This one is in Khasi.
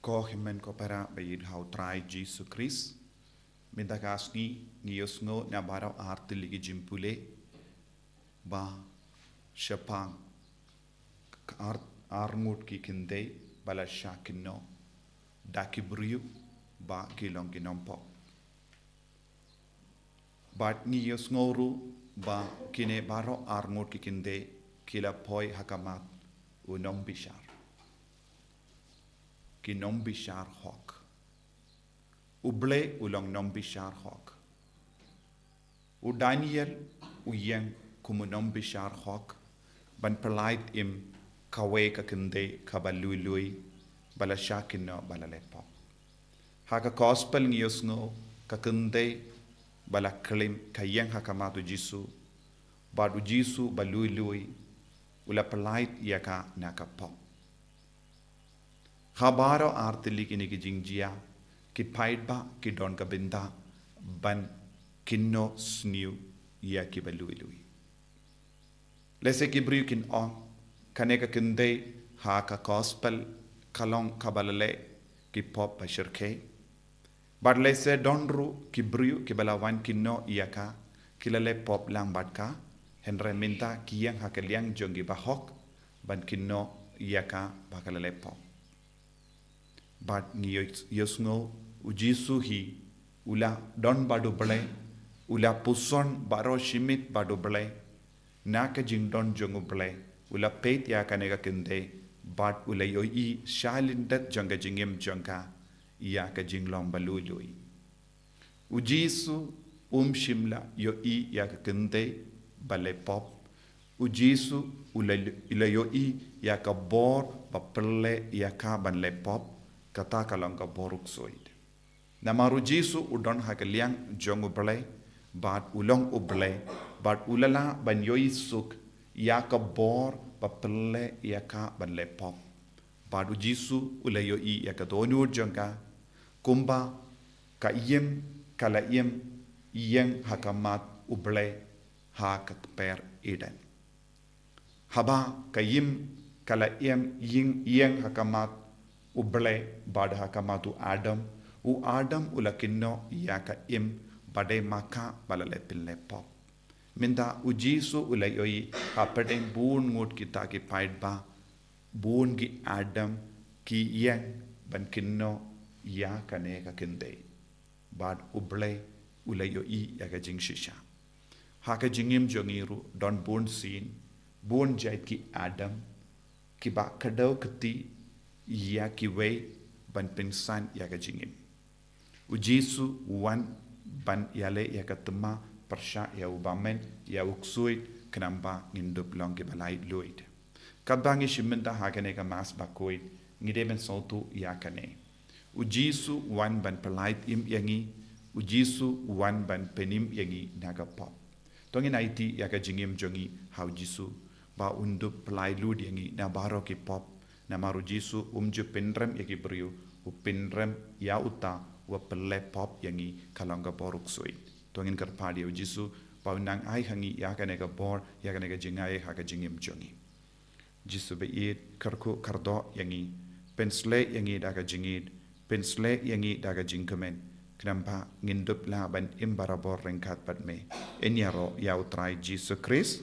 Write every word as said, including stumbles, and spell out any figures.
Ko hynmen ko para ba ïeit ha u Trai Jisu Khrist, mynta ka sngi ngi ïohsngew na baroh ar tylli ki jingpule ba shaphang ar, ar ngut ki kynthei ba la shah kynnoh da ki briew ba ki long ki nongpop. Bad ngi ïohsngew ruh ba kine baroh ar ngut ki kynthei ki la poi ha khmat u nongbishar. Ki nongbishar hok. U Blei u long nongbishar hok. U Daniel u ïeng kum u nongbishar hok ban pyllait im kawei ka kynthei kaba lui lui ba la shah kynnoh ba la leh pop. Ha ka gospel ngi ïohsngew ka kynthei ba la klim ka ïeng ha khmat u Jisu, bad u Jisu ba lui lui u la pyllait ïa ka na ka pop. Ha baroh ar tylli kine ki jingjia ki paidbah ki don ka bynta ban kynnoh sniew ïa kiba lui lui. Lehse ki briew kin ong, kane ka kynthei ha ka gospel ka long kaba la leh ki pop ba shyrkhei. Bad lehse don ruh ki briew kiba la wan kynnoh ïa ka ki la leh pop lang bad ka, hynrei mynta ki ïeng ha ka liang jong ki bahok ban kynnoh ïa ka ba ka la leh pop. Bad ngi ïoh-, ïohsngew u Jisu hi u la don bad u Blei, u la puson baroh shi miet bad u Blei. Na ka jingdon jong u Blei u la peit ïa kane ka kynthei bad u la ïohi sha lyndet jong ka jingim jong ka ïa ka jinglong ba lui lui. U Jisu um shym la ïohi ïa ka kynthei ba leh pop. U Jisu u la, u la ïohi ïa ka bor ba pynleh ïa ka ban leh pop, kata ka long ka bor u ksuid. Namar u Jisu u don ha ka liang jong u Blei, bad u long u Blei, bad u la lah ban ïohi suk ïa ka bor ba pynleh ïa ka ban leh pop. Bad u Jisu u la ïohi ïa ka dohnud jong ka, kumba ka im, ka la im ïeng ha khmat u Blei ha ka kper Eden. Haba ka im ka la im ïeng, ïeng ha khmat u Blei bad ha khmat u Adam, u Adam u la kynnoh ïa ka im ba dei ma ka ba la leh pynleh pop. Mynta u Jisu u la ïohi hapdeng bun ngut kita ki paidbah, bun ki Adam ki ïeng ban kynnoh ïa kane ka kynthei. Bad u Blei u la ïohi ïa ka jingshisha. Ha ka jingim jong ngi ruh don bun sien, bun jait ki Adam kiba kdew kti ïa kiwei ban pynsan ïa ka jingim. U Jisu u wan ban ïaleh ïa ka thma pyrshah ïa u bymman, ïa u ksuid, khnang ba ngin dup long kiba laitluid. Katba ngi shim bynta ha kane ka Mass Bakhuid, ngi dei ban sngewthuh ïa kane. U Jisu u wan ban pyllait im ïa ngi, u Jisu u wan ban pynim ïa ngi na ka pop. To ngin aiti ïa ka jingim jong ngi ha u Jisu, ba un dup pyllait lut ïa ngi na baroh ki pop, namar u Jisu um ju pynrem ïa ki briew, u pynrem ïa uta uba pynleh pop ïa ngi, ka long ka bor u ksuid. To ngin kyrpad ïa u Jisu ba un nang ai ha ngi ïa kane ka bor, ïa kane ka jingai ha ka jingim jong ngi. Jisu ba ïeit, kyrkhu kyrdoh ïa ngi, pynshlei ïa ngi da ka jingïeit, pynshlei ïa ngi da ka jingkmen, khnang ba ngin dup lah ban im barabor ryngkat bad me. Ïaroh ïa u Trai Jisu Khrist.